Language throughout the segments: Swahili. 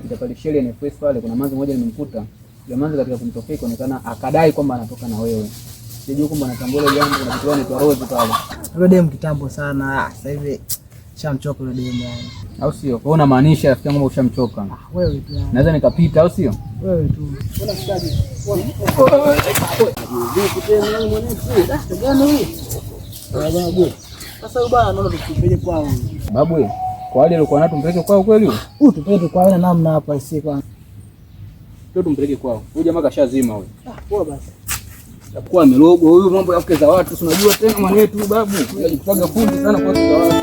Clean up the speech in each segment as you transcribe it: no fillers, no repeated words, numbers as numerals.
nilipita pale Shell na Express pale, kuna manzi mmoja nimemkuta. Yule manzi katika kumtokea ikaonekana akadai kwamba anatoka na wewe. Sijui kwamba anatambua ile jambo, kuna kitu anaitwa Rose pale. Yule demu kitambo sana. Sasa hivi shamchoka yule demu yani. Au sio? Kwa hiyo unamaanisha rafiki yangu kwamba ushamchoka. Wewe tu yani. Naweza nikapita au sio? Wewe tu. Mbona sitaji? Sasa huyu bwana naona tukupeleke kwao. Babu wewe, kwa hali alikuwa nayo tumpeleke kwao kweli huyu? Huyu tupeleke kwao na namna hapa isi kwa. Sio tumpeleke kwao. Huyu jamaa kashazima huyu. Ah, poa basi. Takuwa amerogwa huyu, mambo ya wake za watu, si unajua tena mwanetu babu. Unajikutaga fundi sana kwa wake za watu.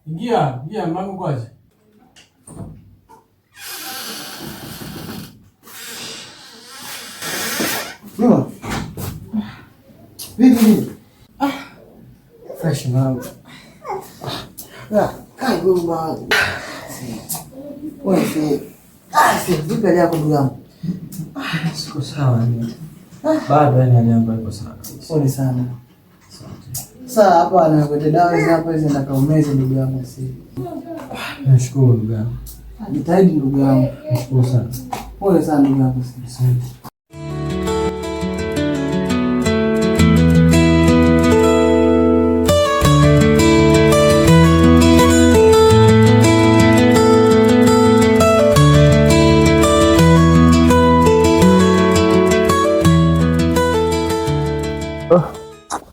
Ingia, ingia mlango kwazi. Mima. Vipi vipi? Ah. Fresh mwanangu. Ah, kai wewe mwanangu. Wewe si. Ah, si vipi hali yako ndugu yangu? Siko sawa ni. Bado yani hali yangu haiko sawa kabisa. Pole sana. Asante. Sasa hapa anakuletea dawa hizi hapa hizi nataka umeze ndugu yangu si. Nashukuru ndugu yangu. Jitahidi ndugu yangu. Nashukuru sana. Pole sana ndugu yangu si. Asante.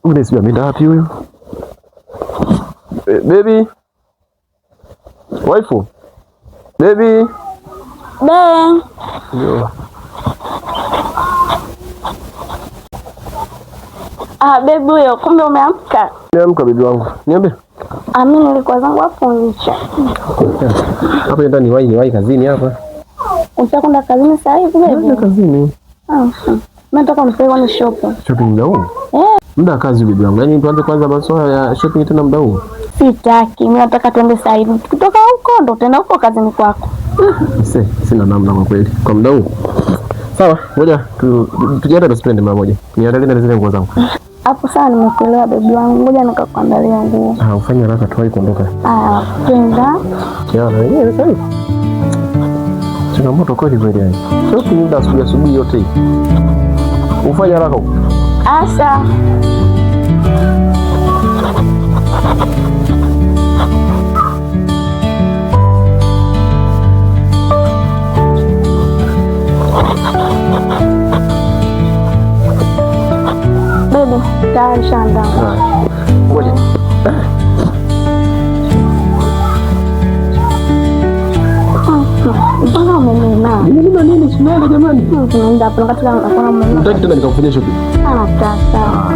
Ule sijui ameenda wapi huyu. Baby. Waifu. Baby. Be. Ndio. Ah, bebi huyo, kumbe umeamka. Niamka bibi wangu. Niambie. Ah, mimi nilikuwa zangu hapo nje. Hapa ndani ni wahi kazini hapa. Ushakwenda kazini sasa hivi Naenda bebi? kazini. Ah, mimi nataka unipeleke kwenye shopping. Shopping muda huu? Eh, Muda wa kazi bibi wangu. Yaani tuanze kwanza masuala ya shopping tena muda huu. sitaki. Mimi nataka tuende sasa hivi. Tukitoka huko ndo utaenda huko kazini kwako. Sina namna kwa kweli. Kwa muda huu. Sawa, ngoja tujiandae basi twende mara moja. Niandalie na zile nguo zangu. Hapo sawa, nimekuelewa bebi wangu. Ngoja nikakuandalia nguo. Ah, ufanye haraka tuwahi kuondoka. Ah, twenda. Kiana wenyewe sasa hivi. Changamoto kweli kweli yani. Shopping muda asubuhi asubuhi yote hii. Ufanye haraka huko. Asa. Baby, tayari nishaandaa. Haya. Ngoja. Mbona umenuna? Nimenuna nini? Tunaenda jamani. Tunaenda hapo katika hakuna umenuna. Nataka tena nikakufanyia shopping. Ah, sawa.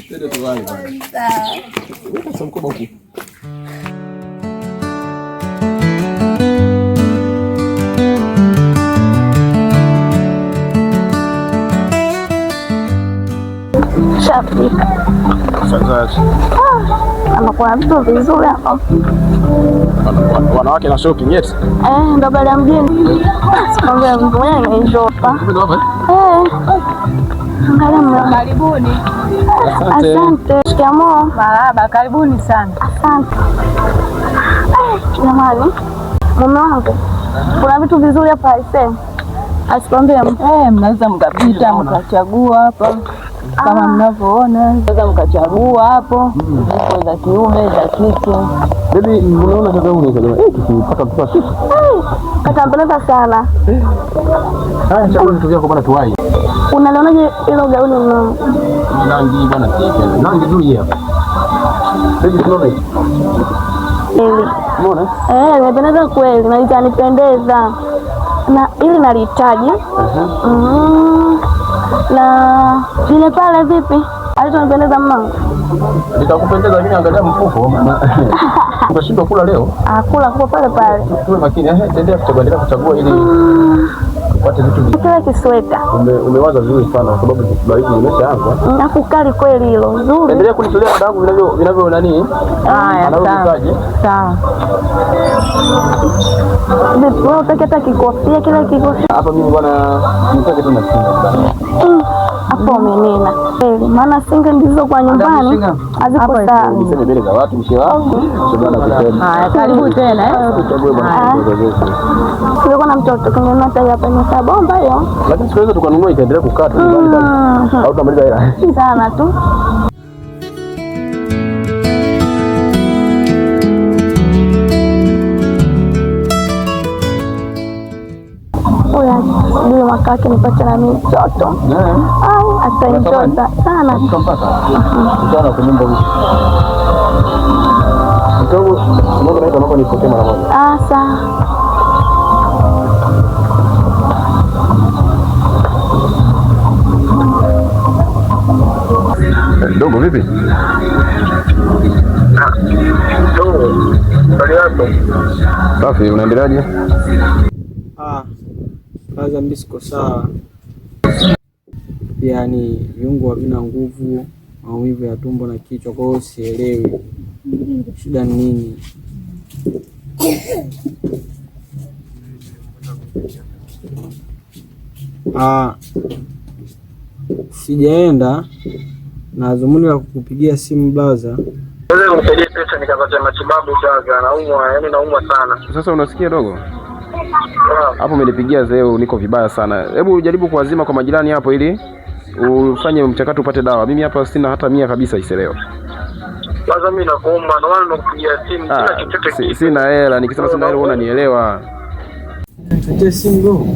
Twende tuwahi bwana. Weka sasa mkoba huku. Shafika. Sasa Ama kuna vitu vizuri hapa. wanawake na shopping yes. Eh, ndo baada ya mjini. Sikwambia mtu mwenyewe nimeenjoy hapa. Kumbe hapa. Eh. Angalia mlango. Karibuni. Asante. Asante. Shikamoo. Marahaba, karibuni sana. Asante. Eh, jamani, mume wangu, kuna vitu vizuri hapa aisee. Asikwambie mtu. Eh, mnaweza mkapita mkachagua hapa kama mnavyoona, mnaweza mkachagua hapo, zipo za kiume za kike. Baby, unaona sasa huyu jamaa eh, tukipata mtoto wa kike. Katampendeza sana. Haya, chagua vitu vyako bwana, tuwai. Unalionaje hilo gauni mume wangu? Rangi bwana, rangi nzuri hapa. Hivi tunaona hivi. Kweli. Umeona? Eh, limependeza kweli na litanipendeza. Na ili nalihitaji. Na lile pale vipi? Alitonipendeza mume wangu? Litakupendeza, lakini angalia mfuko maana utashindwa kula leo. Ah, kula kuko pale pale. Tuwe makini, endelea kuchagua, endelea kuchagua ili upate vitu vizuri. Kile kisweta. Umewaza vizuri sana kwa sababu baridi imeshaanza. Afu kali kweli hilo. Zuri. Endelea kunitolea dadangu vinavyo nani? Haya, sawa. Anavyohitaji. Sawa. Vipi, wewe utaki hata kikofia kile kikofia? Hapa mimi bwana nitake tu na singa. Hapo umenena kweli, maana singa ndizo kwa nyumbani haziko sawa. Niseme mbele za watu mshe wangu. Sio bwana kusema. Haya, karibu tena eh. Tuchague bwana. Kulikuwa na mtoto kununua hata hapa ni sabomba hiyo Lakini siku hizo tukanunua itaendelea kukaa tu nyumbani bado. Au tutamaliza hela. sana tu. Oya, sijui mwaka wake nipate na mimi mtoto. Ai, atanitota sana. Mtampata. Mtaona kwa nyumba huko. Mtogo, Mungu naitwa naomba nipokee mara moja. Ah, sawa. Dogo vipi? Safi, unaendeleaje? Ah, kwanza mimi siko sawa. Yaani viungo havina nguvu, maumivu ya tumbo na kichwa, kwa hiyo sielewi shida ni nini. Ah, sijaenda na dhumuni la kukupigia simu blaza. Unisaidie pesa nikapata matibabu sasa, naumwa, yani naumwa sana. Sasa unasikia dogo? Hapo umenipigia zeo, niko vibaya sana. Hebu jaribu kuwazima kwa majirani hapo ili ufanye mchakato upate dawa. Mimi hapa sina hata 100 kabisa iseleo. Kwanza mimi nakuomba, ndio maana nakupigia simu, sina chochote kitu. Sina hela, nikisema sina hela wewe unanielewa. Nipatie simu bro.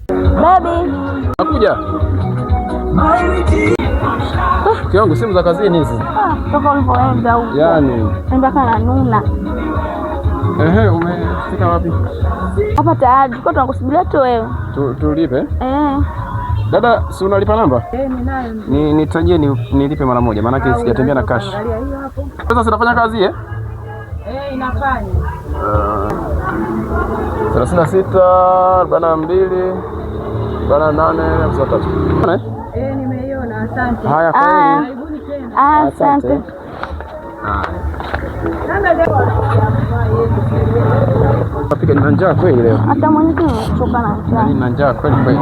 Baby, Nakuja. Kiwangu simu za kazini hizi. ah, toka ulipoenda huko. Yaani, Mpaka nanuna. ehe, umefika wapi? Hapa tayari tulikuwa tunakusubiria tu wewe. Tulipe. Eh. Dada, si unalipa namba? Eh, ninayo. Nitajie nilipe mara moja maana sijatembea na cash. Angalia hiyo hapo. Sasa sinafanya kazi eh? Eh, inafanya. 36 42 48 53. Eh, nimeiona. Asante. Haya, kweli. Karibuni tena. Ah, asante. Napika nina njaa kweli leo. Hata mwenyewe nimechoka na njaa. Nina njaa kweli kweli.